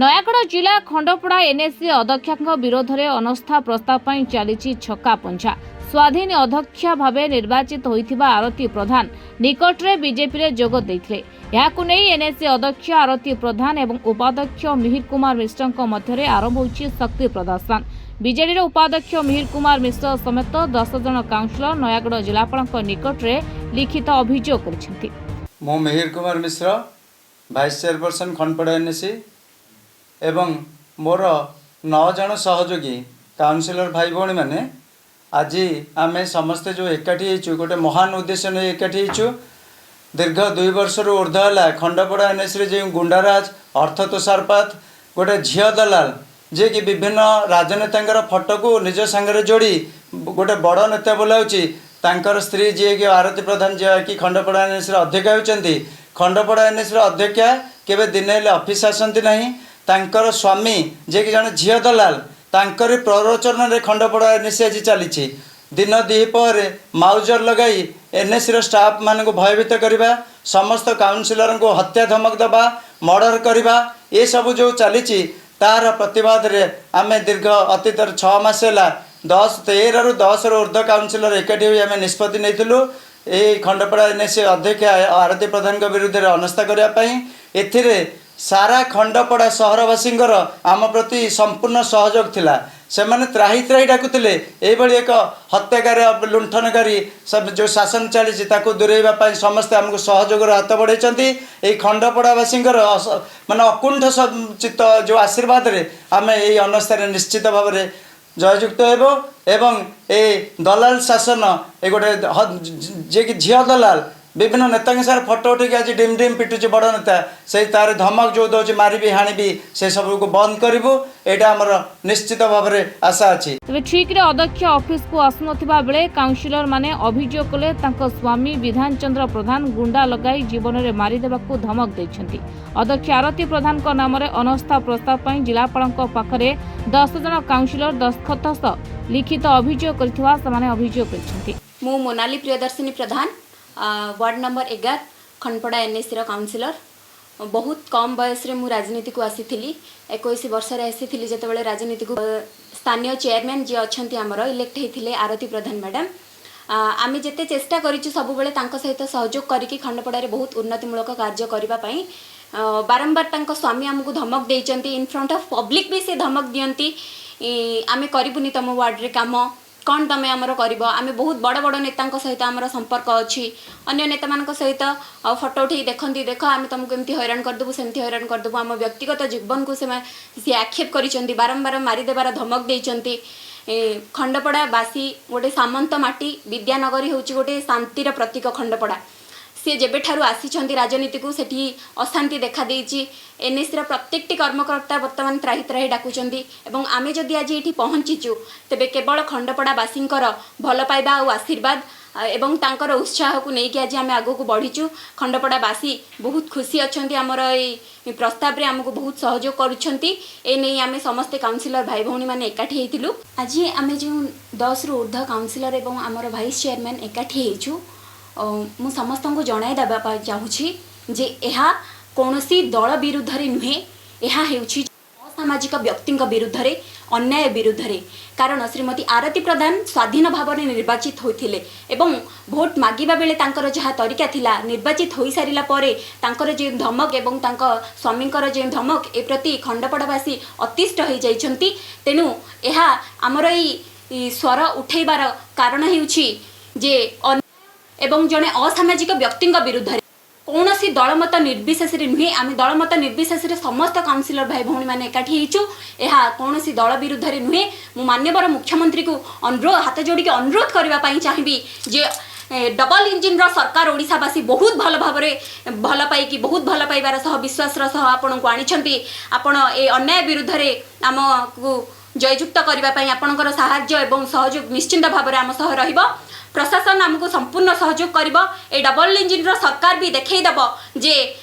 ନୟାଗଡ଼ ଜିଲ୍ଲା ଖଣ୍ଡପଡ଼ା ଏନ୍ଏସି ଅଧ୍ୟକ୍ଷଙ୍କ ବିରୋଧରେ ଅନାସ୍ଥା ପ୍ରସ୍ତାବ ପାଇଁ ଚାଲିଛି ଛକା ପଞ୍ଝା। ସ୍ୱାଧୀନ ଅଧ୍ୟକ୍ଷା ଭାବେ ନିର୍ବାଚିତ ହୋଇଥିବା ଆରତୀ ପ୍ରଧାନ ନିକଟରେ ବିଜେପିରେ ଯୋଗ ଦେଇଥିଲେ। ଏହାକୁ ନେଇ ଏନ୍ଏସି ଅଧ୍ୟକ୍ଷ ଆରତୀ ପ୍ରଧାନ ଏବଂ ଉପାଧ୍ୟକ୍ଷ ମିହିର କୁମାର ମିଶ୍ରଙ୍କ ମଧ୍ୟରେ ଆରମ୍ଭ ହୋଇଛି ଶକ୍ତି ପ୍ରଦର୍ଶନ। ବିଜେଡିର ଉପାଧ୍ୟକ୍ଷ ମିହିର କୁମାର ମିଶ୍ର ସମେତ 10 ଜଣ କାଉନସିଲର ନୟାଗଡ଼ ଜିଲ୍ଲାପାଳଙ୍କ ନିକଟରେ ଲିଖିତ ଅଭିଯୋଗ କରିଛନ୍ତି। ମୁଁ Mihir Kumar Mishra, vice chairperson, Khandapada NAC ଏବଂ ମୋର ନଅ ଜଣ ସହଯୋଗୀ କାଉନସିଲର ଭାଇ ଭଉଣୀମାନେ, ଆଜି ଆମେ ସମସ୍ତେ ଯେଉଁ ଏକାଠି ହେଇଛୁ, ଗୋଟେ ମହାନ ଉଦ୍ଦେଶ୍ୟ ନେଇ ଏକାଠି ହେଇଛୁ। ଦୀର୍ଘ 2 ବର୍ଷରୁ ଉର୍ଦ୍ଧ୍ୱ ହେଲା ଖଣ୍ଡପଡ଼ା ଏନ୍ଏସିରେ ଯେଉଁ ଗୁଣ୍ଡାରାଜ, ଅର୍ଥ ତୋଷାରପାତ, ଗୋଟେ ଝିଅ ଦଲାଲ, ଯିଏକି ବିଭିନ୍ନ ରାଜନେତାଙ୍କର ଫଟୋକୁ ନିଜ ସାଙ୍ଗରେ ଯୋଡ଼ି ଗୋଟେ ବଡ଼ ନେତା ବୋଲାଉଛି, ତାଙ୍କର ସ୍ତ୍ରୀ ଯିଏକି ଆରତୀ ପ୍ରଧାନ, ଯିଏକି ଖଣ୍ଡପଡ଼ା ଏନ୍ଏସିର ଅଧ୍ୟକ୍ଷା ହେଉଛନ୍ତି। ଖଣ୍ଡପଡ଼ା ଏନ୍ଏସିର ଅଧ୍ୟକ୍ଷା କେବେ ଦିନେ ହେଲେ ଅଫିସ୍ ଆସନ୍ତି ନାହିଁ। ତାଙ୍କର ସ୍ୱାମୀ, ଯିଏକି ଜଣେ ଝିଅ ଦଲାଲ, ତାଙ୍କରି ପ୍ରରୋଚନାରେ ଖଣ୍ଡପଡ଼ା ଏନ୍ଏସି ଆଜି ଚାଲିଛି। ଦିନ ଦ୍ୱିପହରେ ମାଉଜର ଲଗାଇ ଏନ୍ଏସିର ଷ୍ଟାଫ୍ମାନଙ୍କୁ ଭୟଭୀତ କରିବା, ସମସ୍ତ କାଉନସିଲରଙ୍କୁ ହତ୍ୟା ଧମକ ଦେବା, ମର୍ଡ଼ର କରିବା, ଏସବୁ ଯେଉଁ ଚାଲିଛି, ତାର ପ୍ରତିବାଦରେ ଆମେ ଦୀର୍ଘ ଅତୀତରେ 6 ମାସ ହେଲା 10, 13ରୁ 10ରୁ ଉର୍ଦ୍ଧ୍ୱ କାଉନସିଲର ଏକାଠି ହୋଇ ଆମେ ନିଷ୍ପତ୍ତି ନେଇଥିଲୁ ଏଇ ଖଣ୍ଡପଡ଼ା ଏନ୍ଏସି ଅଧ୍ୟକ୍ଷା ଆରତୀ ପ୍ରଧାନଙ୍କ ବିରୁଦ୍ଧରେ ଅନାସ୍ଥା କରିବା ପାଇଁ। ଏଥିରେ ସାରା ଖଣ୍ଡପଡ଼ା ସହରବାସୀଙ୍କର ଆମ ପ୍ରତି ସମ୍ପୂର୍ଣ୍ଣ ସହଯୋଗ ଥିଲା। ସେମାନେ ତ୍ରାହି ତ୍ରାହି ଡାକୁଥିଲେ। ଏଇଭଳି ଏକ ହତ୍ୟାକାରୀ, ଲୁଣ୍ଠନକାରୀ ସବୁ ଯେଉଁ ଶାସନ ଚାଲିଛି, ତାକୁ ଦୂରେଇବା ପାଇଁ ସମସ୍ତେ ଆମକୁ ସହଯୋଗର ହାତ ବଢ଼ାଇଛନ୍ତି। ଏଇ ଖଣ୍ଡପଡ଼ାବାସୀଙ୍କର ମାନେ ଅକୁଣ୍ଠ ଚିତ୍ତ ଯେଉଁ ଆଶୀର୍ବାଦରେ ଆମେ ଏଇ ଅନାସ୍ଥାରେ ନିଶ୍ଚିତ ଭାବରେ ଜୟଯୁକ୍ତ ହେବ ଏବଂ ଏ ଦଲାଲ ଶାସନ, ଏ ଗୋଟେ ଯିଏକି ଝିଅ ଦଲାଲ, ବିଭିନ୍ନ ନେତାଙ୍କ ସାଙ୍ଗରେ ଫଟୋ ଉଠେଇକି ଆଜି ଡିମ୍ ଡିମ୍ ପିଟୁଛି ବଡ଼ ନେତା, ସେଇ ତାର ଧମକ ଯେଉଁ ଦେଉଛି, ମାରିବି ହାଣିବି, ସେ ସବୁକୁ ବନ୍ଦ କରିବୁ। ଏଇଟା ଆମର ନିଶ୍ଚିତ ଭାବରେ ଆଶା ଅଛି। ତେବେ ଠିକ୍ରେ ଅଧ୍ୟକ୍ଷ ଅଫିସକୁ ଆସୁନଥିବା ବେଳେ କାଉନସିଲର ମାନେ ଅଭିଯୋଗ କଲେ ତାଙ୍କ ସ୍ୱାମୀ ବିଧାନ ଚନ୍ଦ୍ର ପ୍ରଧାନ ଗୁଣ୍ଡା ଲଗାଇ ଜୀବନରେ ମାରିଦେବାକୁ ଧମକ ଦେଇଛନ୍ତି। ଅଧ୍ୟକ୍ଷ ଆରତୀ ପ୍ରଧାନଙ୍କ ନାମରେ ଅନାସ୍ଥା ପ୍ରସ୍ତାବ ପାଇଁ ଜିଲ୍ଲାପାଳଙ୍କ ପାଖରେ 10 ଜଣ କାଉନସିଲର ଦସ୍ତଖତ ସହ ଲିଖିତ ଅଭିଯୋଗ କରିଥିବା ସେମାନେ ଅଭିଯୋଗ କରିଛନ୍ତି। ମୁଁ ମୋନାଲି ପ୍ରିୟଦର୍ଶିନୀ ପ୍ରଧାନ, ୱାର୍ଡ଼ ନମ୍ବର 11, ଖଣ୍ଡପଡ଼ା ଏନ୍ଏସିର କାଉନସିଲର। ବହୁତ କମ୍ ବୟସରେ ମୁଁ ରାଜନୀତିକୁ ଆସିଥିଲି। 21 ବର୍ଷରେ ଆସିଥିଲି ଯେତେବେଳେ ରାଜନୀତିକୁ। ସ୍ଥାନୀୟ ଚେୟାରମ୍ୟାନ୍ ଯିଏ ଅଛନ୍ତି ଆମର, ଇଲେକ୍ଟ ହେଇଥିଲେ, ଆରତୀ ପ୍ରଧାନ ମ୍ୟାଡ଼ାମ୍, ଆମେ ଯେତେ ଚେଷ୍ଟା କରିଛୁ ସବୁବେଳେ ତାଙ୍କ ସହିତ ସହଯୋଗ କରିକି ଖଣ୍ଡପଡ଼ାରେ ବହୁତ ଉନ୍ନତିମୂଳକ କାର୍ଯ୍ୟ କରିବା ପାଇଁ। ବାରମ୍ବାର ତାଙ୍କ ସ୍ୱାମୀ ଆମକୁ ଧମକ ଦେଇଛନ୍ତି। ଇନ୍ ଫ୍ରଣ୍ଟ ଅଫ୍ ପବ୍ଲିକ୍ ବି ସେ ଧମକ ଦିଅନ୍ତି, ଆମେ କରିବୁନି ତୁମ ୱାର୍ଡ଼ରେ କାମ, କ'ଣ ତମେ ଆମର କରିବ? ଆମେ ବହୁତ ବଡ଼ ବଡ଼ ନେତାଙ୍କ ସହିତ ଆମର ସମ୍ପର୍କ ଅଛି। ଅନ୍ୟ ନେତାମାନଙ୍କ ସହିତ ଆଉ ଫଟୋ ଉଠେଇ ଦେଖନ୍ତି, ଦେଖ, ଆମେ ତୁମକୁ ଏମିତି ହଇରାଣ କରିଦେବୁ, ସେମିତି ହଇରାଣ କରିଦେବୁ। ଆମ ବ୍ୟକ୍ତିଗତ ଜୀବନକୁ ସେମାନେ ସିଏ ଆକ୍ଷେପ କରିଛନ୍ତି। ବାରମ୍ବାର ମାରିଦେବାର ଧମକ ଦେଇଛନ୍ତି। ଖଣ୍ଡପଡ଼ା ବାସୀ ଗୋଟେ ସାମନ୍ତ ମାଟି, ବିଦ୍ୟାନଗରୀ ହେଉଛି ଗୋଟେ ଶାନ୍ତିର ପ୍ରତୀକ ଖଣ୍ଡପଡ଼ା। ସିଏ ଯେବେଠାରୁ ଆସିଛନ୍ତି ରାଜନୀତିକୁ, ସେଠି ଅଶାନ୍ତି ଦେଖାଦେଇଛି। ଏନ୍ଏସିର ପ୍ରତ୍ୟେକଟି କର୍ମକର୍ତ୍ତା ବର୍ତ୍ତମାନ ତ୍ରାହି ତ୍ରାହି ଡାକୁଛନ୍ତି ଏବଂ ଆମେ ଯଦି ଆଜି ଏଠି ପହଞ୍ଚିଛୁ, ତେବେ କେବଳ ଖଣ୍ଡପଡ଼ାବାସୀଙ୍କର ଭଲ ପାଇବା ଆଉ ଆଶୀର୍ବାଦ ଏବଂ ତାଙ୍କର ଉତ୍ସାହକୁ ନେଇକି ଆଜି ଆମେ ଆଗକୁ ବଢ଼ିଛୁ। ଖଣ୍ଡପଡ଼ାବାସୀ ବହୁତ ଖୁସି ଅଛନ୍ତି। ଆମର ଏଇ ପ୍ରସ୍ତାବରେ ଆମକୁ ବହୁତ ସହଯୋଗ କରୁଛନ୍ତି। ଏ ନେଇ ଆମେ ସମସ୍ତେ କାଉନସିଲର ଭାଇ ଭଉଣୀମାନେ ଏକାଠି ହେଇଥିଲୁ। ଆଜି ଆମେ ଯେଉଁ 10ରୁ ଉର୍ଦ୍ଧ୍ୱ କାଉନସିଲର ଏବଂ ଆମର ଭାଇସ୍ ଚେୟାରମ୍ୟାନ୍ ଏକାଠି ହେଇଛୁ, ମୁଁ ସମସ୍ତଙ୍କୁ ଜଣାଇ ଦେବା ପାଇଁ ଚାହୁଁଛି ଯେ ଏହା କୌଣସି ଦଳ ବିରୁଦ୍ଧରେ ନୁହେଁ। ଏହା ହେଉଛି ଅସାମାଜିକ ବ୍ୟକ୍ତିଙ୍କ ବିରୁଦ୍ଧରେ, ଅନ୍ୟାୟ ବିରୁଦ୍ଧରେ। କାରଣ ଶ୍ରୀମତୀ ଆରତୀ ପ୍ରଧାନ ସ୍ୱାଧୀନ ଭାବରେ ନିର୍ବାଚିତ ହୋଇଥିଲେ ଏବଂ ଭୋଟ ମାଗିବା ବେଳେ ତାଙ୍କର ଯାହା ତରିକା ଥିଲା, ନିର୍ବାଚିତ ହୋଇସାରିଲା ପରେ ତାଙ୍କର ଯେଉଁ ଧମକ ଏବଂ ତାଙ୍କ ସ୍ୱାମୀଙ୍କର ଯେଉଁ ଧମକ, ଏ ପ୍ରତି ଖଣ୍ଡପଡ଼ାବାସୀ ଅତିଷ୍ଠ ହୋଇଯାଇଛନ୍ତି। ତେଣୁ ଏହା ଆମର ଏଇ ସ୍ୱର ଉଠେଇବାର କାରଣ ହେଉଛି ଯେ ଅନ୍ୟାୟ ଏବଂ ଜଣେ ଅସାମାଜିକ ବ୍ୟକ୍ତିଙ୍କ ବିରୁଦ୍ଧରେ, କୌଣସି ଦଳମତ ନିର୍ବିଶେଷରେ ନୁହେଁ। ଆମେ ଦଳମତ ନିର୍ବିଶେଷରେ ସମସ୍ତ କାଉନସିଲର ଭାଇ ଭଉଣୀମାନେ ଏକାଠି ହେଇଛୁ। ଏହା କୌଣସି ଦଳ ବିରୁଦ୍ଧରେ ନୁହେଁ। ମୁଁ ମାନ୍ୟବର ମୁଖ୍ୟମନ୍ତ୍ରୀକୁ ଅନୁରୋଧ, ହାତ ଯୋଡ଼ିକି ଅନୁରୋଧ କରିବା ପାଇଁ ଚାହିଁବି ଯେ ଡବଲ ଇଞ୍ଜିନ୍ର ସରକାର ଓଡ଼ିଶାବାସୀ ବହୁତ ଭଲ ଭାବରେ ଭଲ ପାଇକି, ବହୁତ ଭଲ ପାଇବାର ସହ, ବିଶ୍ୱାସର ସହ ଆପଣଙ୍କୁ ଆଣିଛନ୍ତି। ଆପଣ ଏ ଅନ୍ୟାୟ ବିରୁଦ୍ଧରେ ଆମକୁ ଜୟଯୁକ୍ତ କରିବା ପାଇଁ ଆପଣଙ୍କର ସାହାଯ୍ୟ ଏବଂ ସହଯୋଗ ନିଶ୍ଚିନ୍ତ ଭାବରେ ଆମ ସହ ରହିବ। ପ୍ରଶାସନ ଆମକୁ ସମ୍ପୂର୍ଣ୍ଣ ସହଯୋଗ କରିବ। ଏ ଡବଲ ଇଞ୍ଜିନ୍ର ସରକାର ବି ଦେଖେଇଦେବ ଯେ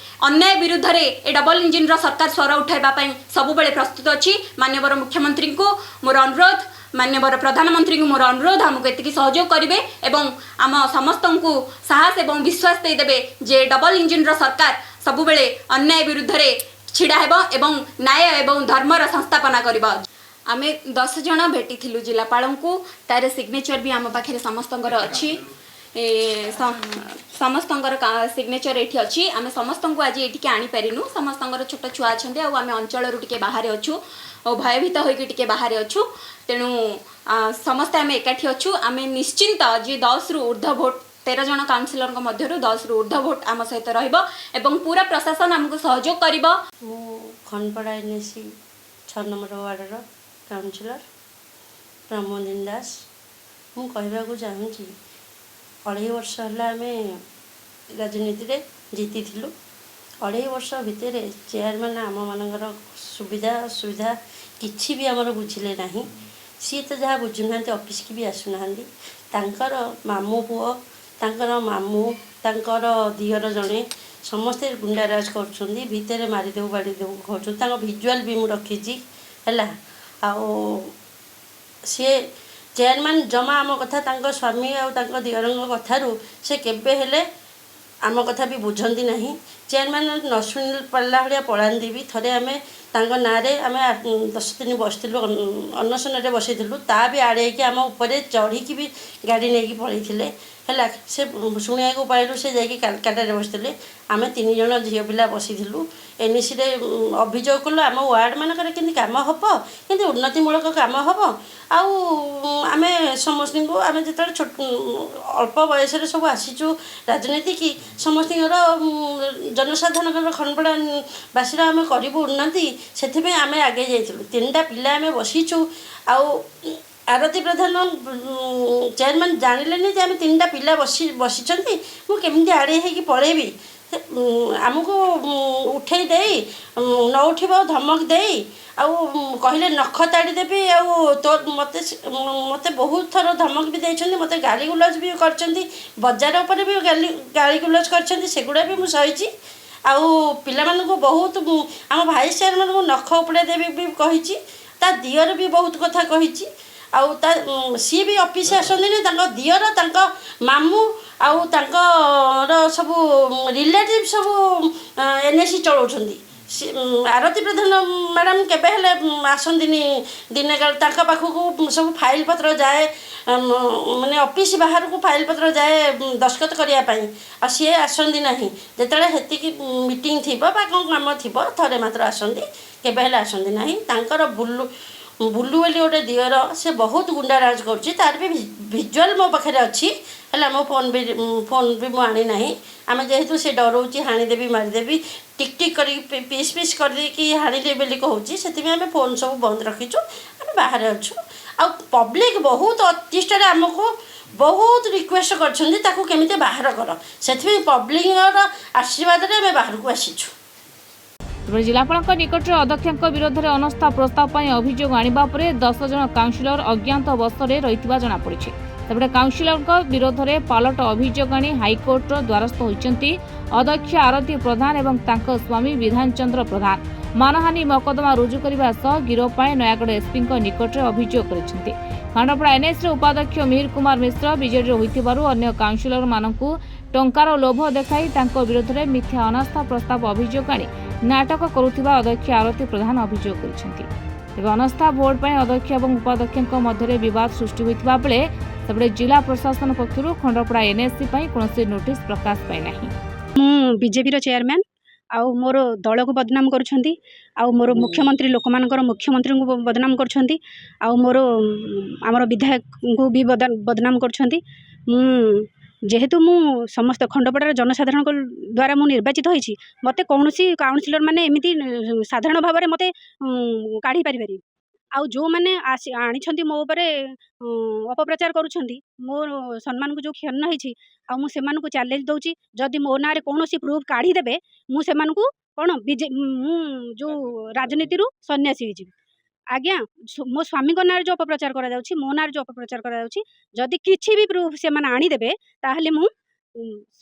ଅନ୍ୟାୟ ବିରୁଦ୍ଧରେ ଏ ଡବଲ ଇଞ୍ଜିନ୍ର ସରକାର ସ୍ୱର ଉଠାଇବା ପାଇଁ ସବୁବେଳେ ପ୍ରସ୍ତୁତ ଅଛି। ମାନ୍ୟବର ମୁଖ୍ୟମନ୍ତ୍ରୀଙ୍କୁ ମୋର ଅନୁରୋଧ, ମାନ୍ୟବର ପ୍ରଧାନମନ୍ତ୍ରୀଙ୍କୁ ମୋର ଅନୁରୋଧ, ଆମକୁ ଏତିକି ସହଯୋଗ କରିବେ ଏବଂ ଆମ ସମସ୍ତଙ୍କୁ ସାହସ ଏବଂ ବିଶ୍ୱାସ ଦେଇଦେବେ ଯେ ଡବଲ ଇଞ୍ଜିନ୍ର ସରକାର ସବୁବେଳେ ଅନ୍ୟାୟ ବିରୁଦ୍ଧରେ ଛିଡ଼ା ହେବ ଏବଂ ନ୍ୟାୟ ଏବଂ ଧର୍ମର ସଂସ୍ଥାପନା କରିବ। ଆମେ 10 ଜଣ ଭେଟିଥିଲୁ ଜିଲ୍ଲାପାଳଙ୍କୁ। ତାର ସିଗ୍ନେଚର ବି ଆମ ପାଖରେ ସମସ୍ତଙ୍କର ଅଛି। ସମସ୍ତଙ୍କର ସିଗ୍ନେଚର ଏଇଠି ଅଛି। ଆମେ ସମସ୍ତଙ୍କୁ ଆଜି ଏଠିକି ଆଣିପାରିନୁ। ସମସ୍ତଙ୍କର ଛୋଟ ଛୁଆ ଅଛନ୍ତି ଆଉ ଆମେ ଅଞ୍ଚଳରୁ ଟିକେ ବାହାରେ ଅଛୁ ଓ ଭୟଭୀତ ହୋଇକି ଟିକେ ବାହାରେ ଅଛୁ। ତେଣୁ ସମସ୍ତେ ଆମେ ଏକାଠି ଅଛୁ। ଆମେ ନିଶ୍ଚିନ୍ତ ଯେ 10ରୁ ଉର୍ଦ୍ଧ୍ୱ ଭୋଟ, 13 ଜଣ କାଉନସିଲରଙ୍କ ମଧ୍ୟରୁ 10ରୁ ଉର୍ଦ୍ଧ୍ୱ ଭୋଟ ଆମ ସହିତ ରହିବ ଏବଂ ପୁରା ପ୍ରଶାସନ ଆମକୁ ସହଯୋଗ କରିବ। ମୁଁ ଖଣ୍ଡପଡ଼ା ଏନ୍ଏସି 6 ନମ୍ବର ୱାର୍ଡ଼ର କାଉନସିଲର ପ୍ରମୋଦିନୀ ଦାସ। ମୁଁ କହିବାକୁ ଚାହୁଁଛି, 2.5 ବର୍ଷ ହେଲା ଆମେ ରାଜନୀତିରେ ଜିତିଥିଲୁ। 2.5 ବର୍ଷ ଭିତରେ ଚେୟାରମ୍ୟାନ୍ ଆମମାନଙ୍କର ସୁବିଧା ଅସୁବିଧା କିଛି ବି ଆମର ବୁଝିଲେ ନାହିଁ। ସିଏ ତ ଯାହା ବୁଝୁନାହାନ୍ତି, ଅଫିସକି ବି ଆସୁନାହାନ୍ତି। ତାଙ୍କର ମାମୁଁ ପୁଅ, ତାଙ୍କର ମାମୁଁ, ତାଙ୍କର ଦିଅର ଜଣେ, ସମସ୍ତେ ଗୁଣ୍ଡାରାଜ କରୁଛନ୍ତି। ଭିତରେ ମାରିଦେବୁ, ବାଡ଼ିଦେବୁ କହୁଛନ୍ତି। ତାଙ୍କ ଭିଜୁଆଲ୍ ବି ମୁଁ ରଖିଛି ହେଲା। ଆଉ ସିଏ ଚେୟାରମ୍ୟାନ୍ ଜମା ଆମ କଥା, ତାଙ୍କ ସ୍ୱାମୀ ଆଉ ତାଙ୍କ ଦିଅରଙ୍କ କଥାରୁ ସେ କେବେ ହେଲେ ଆମ କଥା ବି ବୁଝନ୍ତି ନାହିଁ। ଚେୟାରମ୍ୟାନ୍ ନ ଶୁଣି ପାରିଲା ଭଳିଆ ପଳାନ୍ତି ବି। ଥରେ ଆମେ ତାଙ୍କ ନାଁରେ ଆମେ 10 ଦିନ ବସିଥିଲୁ, ଅନଶନରେ ବସିଥିଲୁ। ତା ବି ଆଡ଼େଇକି ଆମ ଉପରେ ଚଢ଼ିକି ବି ଗାଡ଼ି ନେଇକି ପଳେଇଥିଲେ ହେଲା। ସେ ଶୁଣିବାକୁ ପାଇଲୁ ସେ ଯାଇକି କାଲକାଟାରେ ବସିଥିଲେ। ଆମେ ତିନି ଜଣ ଝିଅ ପିଲା ବସିଥିଲୁ। ଏନ୍ଏସିରେ ଅଭିଯୋଗ କଲୁ, ଆମ ୱାର୍ଡ଼ ମାନଙ୍କରେ କେମିତି କାମ ହେବ, କେମିତି ଉନ୍ନତିମୂଳକ କାମ ହେବ। ଆଉ ଆମେ ସମସ୍ତଙ୍କୁ, ଆମେ ଯେତେବେଳେ ଛୋଟ ଅଳ୍ପ ବୟସରେ ସବୁ ଆସିଛୁ ରାଜନୀତିକି, ସମସ୍ତଙ୍କର ଜନସାଧାରଣଙ୍କର, ଖଣ୍ଡପଡ଼ା ବାସୀର ଆମେ କରିବୁ ଉନ୍ନତି, ସେଥିପାଇଁ ଆମେ ଆଗେଇ ଯାଇଥିଲୁ। ତିନିଟା ପିଲା ଆମେ ବସିଛୁ। ଆଉ ଆରତୀ ପ୍ରଧାନ ଚେୟାରମ୍ୟାନ୍ ଜାଣିଲେନି ଯେ ଆମେ ତିନିଟା ପିଲା ବସିଛନ୍ତି, ମୁଁ କେମିତି ଆଡ଼େଇ ହେଇକି ପଳେଇବି। ସେ, ଆମକୁ ଉଠେଇ ଦେଇ, ନ ଉଠିବ ଧମକ ଦେଇ ଆଉ କହିଲେ ନଖ ତାଡ଼ି ଦେବି। ଆଉ ତୋ ମୋତେ ବହୁତ ଥର ଧମକ ବି ଦେଇଛନ୍ତି, ମୋତେ ଗାଳି ଗୁଲଜ ବି କରିଛନ୍ତି, ବଜାର ଉପରେ ବି ଗାଳି ଗୁଲଜ କରିଛନ୍ତି, ସେଗୁଡ଼ା ବି ମୁଁ ସହିଛି। ଆଉ ପିଲାମାନଙ୍କୁ ବହୁତ, ଆମ ଭାଇସ୍ ଚେୟାରମ୍ୟାନ୍ଙ୍କୁ ନଖ ଉପୁଡ଼ାଇ ଦେବି ବି କହିଛି। ତା ଦିଅର ବି ବହୁତ କଥା କହିଛି। ଆଉ ତା ସିଏ ବି ଅଫିସ୍ ଆସନ୍ତିନି। ତାଙ୍କ ଦିଅର, ତାଙ୍କ ମାମୁଁ ଆଉ ତାଙ୍କର ସବୁ ରିଲେଟିଭ୍ ସବୁ ଏନ୍ଏସି ଚଳାଉଛନ୍ତି। ଆରତୀ ପ୍ରଧାନ ମ୍ୟାଡ଼ାମ୍ କେବେ ହେଲେ ଆସନ୍ତିନି ଦିନେ କାଳ। ତାଙ୍କ ପାଖକୁ ସବୁ ଫାଇଲ୍ ପତ୍ର ଯାଏ, ମାନେ ଅଫିସ୍ ବାହାରକୁ ଫାଇଲ୍ ପତ୍ର ଯାଏ ଦସ୍ତଖତ କରିବା ପାଇଁ, ଆଉ ସିଏ ଆସନ୍ତି ନାହିଁ। ଯେତେବେଳେ ସେତିକି ମିଟିଂ ଥିବ ବା କ'ଣ କାମ ଥିବ, ଥରେ ମାତ୍ର ଆସନ୍ତି, କେବେ ହେଲେ ଆସନ୍ତି ନାହିଁ। ତାଙ୍କର ବୁଲୁ ବୁଲୁ ବୋଲି ଗୋଟେ ଦିଅର, ସେ ବହୁତ ଗୁଣ୍ଡାରାଜ କରୁଛି। ତାର ବି ଭିଜୁଆଲ୍ ମୋ ପାଖରେ ଅଛି ହେଲା। ମୋ ଫୋନ୍ ବି ମୁଁ ଆଣିନାହିଁ। ଆମେ ଯେହେତୁ ସେ ଡରଉଛି, ହାଣିଦେବି, ମାରିଦେବି, ଟିକ୍ ଟିକ୍ କରିକି ପିସ୍ ପିସ୍ କରିଦେଇକି ହାଣିଦେବି ବୋଲି କହୁଛି, ସେଥିପାଇଁ ଆମେ ଫୋନ୍ ସବୁ ବନ୍ଦ ରଖିଛୁ। ଆମେ ବାହାରେ ଅଛୁ। ଆଉ ପବ୍ଲିକ୍ ବହୁତ ଅତିଷ୍ଠରେ ଆମକୁ ବହୁତ ରିକ୍ୱେଷ୍ଟ କରିଛନ୍ତି, ତାକୁ କେମିତି ବାହାର କର। ସେଥିପାଇଁ ପବ୍ଲିକର ଆଶୀର୍ବାଦରେ ଆମେ ବାହାରକୁ ଆସିଛୁ। ତେବେ ଜିଲ୍ଲାପାଳଙ୍କ ନିକଟରେ ଅଧ୍ୟକ୍ଷଙ୍କ ବିରୋଧରେ ଅନାସ୍ଥା ପ୍ରସ୍ତାବ ପାଇଁ ଅଭିଯୋଗ ଆଣିବା ପରେ 10 ଜଣ କାଉନସିଲର ଅଜ୍ଞାତ ବଶରେ ରହିଥିବା ଜଣାପଡ଼ିଛି। ସେପଟେ କାଉନସିଲରଙ୍କ ବିରୋଧରେ ପାଲଟ ଅଭିଯୋଗ ଆଣି ହାଇକୋର୍ଟର ଦ୍ୱାରସ୍ଥ ହୋଇଛନ୍ତି ଅଧ୍ୟକ୍ଷ ଆରତୀ ପ୍ରଧାନ ଏବଂ ତାଙ୍କ ସ୍ୱାମୀ ବିଧାନ ଚନ୍ଦ୍ର ପ୍ରଧାନ। ମାନହାନି ମକଦ୍ଦମା ରୁଜୁ କରିବା ସହ ଗିରଫ ପାଇଁ ନୟାଗଡ଼ ଏସ୍ପିଙ୍କ ନିକଟରେ ଅଭିଯୋଗ କରିଛନ୍ତି। ଖଣ୍ଡପଡ଼ା ଏନ୍ଏସିର ଉପାଧ୍ୟକ୍ଷ ମିହିର କୁମାର ମିଶ୍ର ବିଜେଡିର ହୋଇଥିବାରୁ ଅନ୍ୟ କାଉନସିଲରମାନଙ୍କୁ ଟଙ୍କାର ଲୋଭ ଦେଖାଇ ତାଙ୍କ ବିରୋଧରେ ମିଥ୍ୟା ଅନାସ୍ଥା ପ୍ରସ୍ତାବ ଅଭିଯୋଗ ଆଣି ନାଟକ କରୁଥିବା ଅଧ୍ୟକ୍ଷ ଆରତୀ ପ୍ରଧାନ ଅଭିଯୋଗ କରିଛନ୍ତି। ତେବେ ଅନାସ୍ଥା ଭୋଟ ପାଇଁ ଅଧ୍ୟକ୍ଷ ଏବଂ ଉପାଧ୍ୟକ୍ଷଙ୍କ ମଧ୍ୟରେ ବିବାଦ ସୃଷ୍ଟି ହୋଇଥିବା ବେଳେ ସେପଟେ ଜିଲ୍ଲା ପ୍ରଶାସନ ପକ୍ଷରୁ ଖଣ୍ଡପଡ଼ା ଏନ୍ଏସି ପାଇଁ କୌଣସି ନୋଟିସ୍ ପ୍ରକାଶ ପାଇନାହିଁ। ମୁଁ ବିଜେପିର ଚେୟାରମ୍ୟାନ୍ ଆଉ ମୋର ଦଳକୁ ବଦନାମ କରୁଛନ୍ତି, ଆଉ ମୋର ମୁଖ୍ୟମନ୍ତ୍ରୀ, ଲୋକମାନଙ୍କର ମୁଖ୍ୟମନ୍ତ୍ରୀଙ୍କୁ ବଦନାମ କରୁଛନ୍ତି, ଆଉ ମୋର ଆମର ବିଧାୟକଙ୍କୁ ବି ବଦନାମ କରୁଛନ୍ତି। ମୁଁ ଯେହେତୁ ମୁଁ ସମସ୍ତ ଖଣ୍ଡପଡ଼ାର ଜନସାଧାରଣଙ୍କ ଦ୍ୱାରା ମୁଁ ନିର୍ବାଚିତ ହୋଇଛି, ମୋତେ କୌଣସି କାଉନସିଲର ମାନେ ଏମିତି ସାଧାରଣ ଭାବରେ ମୋତେ କାଢ଼ି ପାରିବେନି। ଆଉ ଯେଉଁମାନେ ଆସି ଆଣିଛନ୍ତି ମୋ ଉପରେ ଅପପ୍ରଚାର କରୁଛନ୍ତି, ମୋ ସମ୍ମାନକୁ ଯେଉଁ କ୍ଷୁଣ୍ଣ ହେଇଛି, ଆଉ ମୁଁ ସେମାନଙ୍କୁ ଚ୍ୟାଲେଞ୍ଜ ଦେଉଛି, ଯଦି ମୋ ନାଁରେ କୌଣସି ପ୍ରୁଫ୍ କାଢ଼ିଦେବେ, ମୁଁ ସେମାନଙ୍କୁ କ'ଣ ମୁଁ ଯେଉଁ ରାଜନୀତିରୁ ସନ୍ନ୍ୟାସୀ ହେଇଯିବି। ଆଜ୍ଞା, ମୋ ସ୍ୱାମୀଙ୍କ ନାଁରେ ଯେଉଁ ଅପପ୍ରଚାର କରାଯାଉଛି, ମୋ ନାଁରେ ଯେଉଁ ଅପପ୍ରଚାର କରାଯାଉଛି, ଯଦି କିଛି ବି ପ୍ରୁଫ୍ ସେମାନେ ଆଣିଦେବେ, ତାହେଲେ ମୁଁ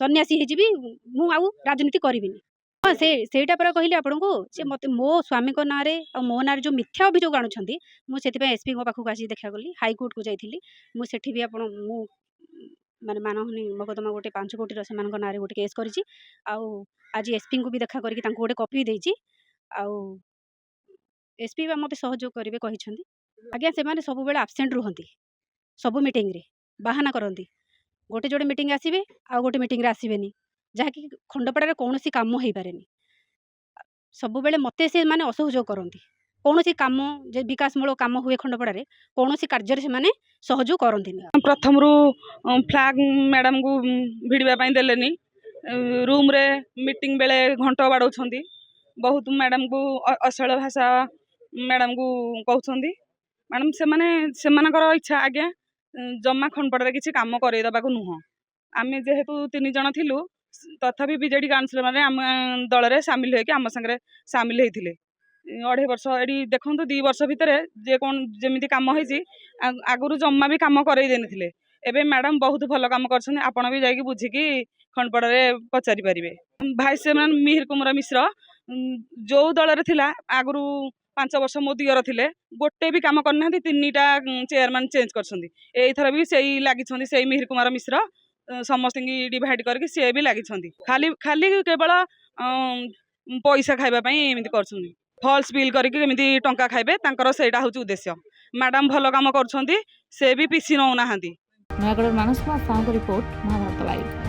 ସନ୍ନ୍ୟାସୀ ହେଇଯିବି, ମୁଁ ଆଉ ରାଜନୀତି କରିବିନି। ହଁ, ସେଇଟା ପରା କହିଲି ଆପଣଙ୍କୁ ଯେ ମୋତେ ମୋ ସ୍ୱାମୀଙ୍କ ନାଁରେ ଆଉ ମୋ ନାଁରେ ଯେଉଁ ମିଥ୍ୟା ଅଭିଯୋଗ ଆଣୁଛନ୍ତି, ମୁଁ ସେଥିପାଇଁ ଏସ୍ପିଙ୍କ ପାଖକୁ ଆସି ଦେଖା କଲି। ହାଇକୋର୍ଟକୁ ଯାଇଥିଲି ମୁଁ। ସେଠି ବି ଆପଣ ମୁଁ ମାନେ ମାନହାନି ମକଦ୍ଦମା ଗୋଟେ 5 କୋଟିର ସେମାନଙ୍କ ନାଁରେ ଗୋଟେ କେସ୍ କରିଛି। ଆଉ ଆଜି ଏସ୍ପିଙ୍କୁ ବି ଦେଖା କରିକି ତାଙ୍କୁ ଗୋଟେ କପି ଦେଇଛି। ଆଉ ଏସ୍ ପି ବି ମୋତେ ସହଯୋଗ କରିବେ କହିଛନ୍ତି। ଆଜ୍ଞା, ସେମାନେ ସବୁବେଳେ ଆବସେଣ୍ଟ ରୁହନ୍ତି। ସବୁ ମିଟିଂରେ ବାହାନା କରନ୍ତି। ଗୋଟେ ଯୋଡ଼େ ମିଟିଂ ଆସିବେ, ଆଉ ଗୋଟେ ମିଟିଂରେ ଆସିବେନି, ଯାହାକି ଖଣ୍ଡପଡ଼ାରେ କୌଣସି କାମ ହେଇପାରେନି। ସବୁବେଳେ ମୋତେ ସେମାନେ ଅସହଯୋଗ କରନ୍ତି। କୌଣସି କାମ ଯେ ବିକାଶମୂଳକ କାମ ହୁଏ ଖଣ୍ଡପଡ଼ାରେ, କୌଣସି କାର୍ଯ୍ୟରେ ସେମାନେ ସହଯୋଗ କରନ୍ତିନି। ପ୍ରଥମରୁ ଫ୍ଲାଗ ମ୍ୟାଡ଼ାମକୁ ଭିଡ଼ିବା ପାଇଁ ଦେଲେନି। ରୁମ୍ରେ ମିଟିଂ ବେଳେ ଘଣ୍ଟ ବାଡ଼ଉଛନ୍ତି। ବହୁତ ମ୍ୟାଡ଼ାମକୁ ଅଶ୍ଳୀଳ ଭାଷା ମ୍ୟାଡ଼ାମକୁ କହୁଛନ୍ତି। ମ୍ୟାଡ଼ାମ, ସେମାନେ ସେମାନଙ୍କର ଇଚ୍ଛା ଆଜ୍ଞା ଜମା ଖଣ୍ଡପଡ଼ାରେ କିଛି କାମ କରେଇ ଦେବାକୁ ନୁହଁ। ଆମେ ଯେହେତୁ ତିନି ଜଣ ଥିଲୁ, ତଥାପି ବିଜେଡ଼ି କାଉନସିଲର ମାନେ ଆମ ଦଳରେ ସାମିଲ ହେଇକି ଆମ ସାଙ୍ଗରେ ସାମିଲ ହେଇଥିଲେ। ଅଢ଼େଇ ବର୍ଷ ଏଠି ଦେଖନ୍ତୁ, 2 ବର୍ଷ ଭିତରେ ଯେ କ'ଣ ଯେମିତି କାମ ହେଇଛି। ଆଗରୁ ଜମା ବି କାମ କରେଇ ଦେଇନଥିଲେ। ଏବେ ମ୍ୟାଡ଼ାମ ବହୁତ ଭଲ କାମ କରିଛନ୍ତି। ଆପଣ ବି ଯାଇକି ବୁଝିକି ଖଣ୍ଡପଡ଼ାରେ ପଚାରି ପାରିବେ। ଭାଇସ୍ ଚେୟାରମ୍ୟାନ୍ ମିହିର କୁମାର ମିଶ୍ର ଯୋଉ ଦଳରେ ଥିଲା ଆଗରୁ, 5 ବର୍ଷ ମୋ ଦିଅର ଥିଲେ, ଗୋଟେ ବି କାମ କରିନାହାନ୍ତି। ତିନିଟା ଚେୟାରମ୍ୟାନ୍ ଚେଞ୍ଜ କରିଛନ୍ତି। ଏଇଥର ବି ସେଇ ଲାଗିଛନ୍ତି, ସେଇ ମିହିର କୁମାର ମିଶ୍ର ସମସ୍ତଙ୍କୁ ଡିଭାଇଡ଼ କରିକି ସିଏ ବି ଲାଗିଛନ୍ତି। ଖାଲି ଖାଲି କେବଳ ପଇସା ଖାଇବା ପାଇଁ ଏମିତି କରୁଛନ୍ତି। ଫଲ୍ସ ବିଲ୍ କରିକି କେମିତି ଟଙ୍କା ଖାଇବେ, ତାଙ୍କର ସେଇଟା ହେଉଛି ଉଦ୍ଦେଶ୍ୟ। ମ୍ୟାଡ଼ାମ ଭଲ କାମ କରୁଛନ୍ତି। ସେ ବି ପିସି ନେଉନାହାନ୍ତି। ନୟାଗଡ଼ର ମାନସ କୁମାର ସାହୁଙ୍କ ରିପୋର୍ଟ, ମହାଭାରତ ଲାଇଭ୍।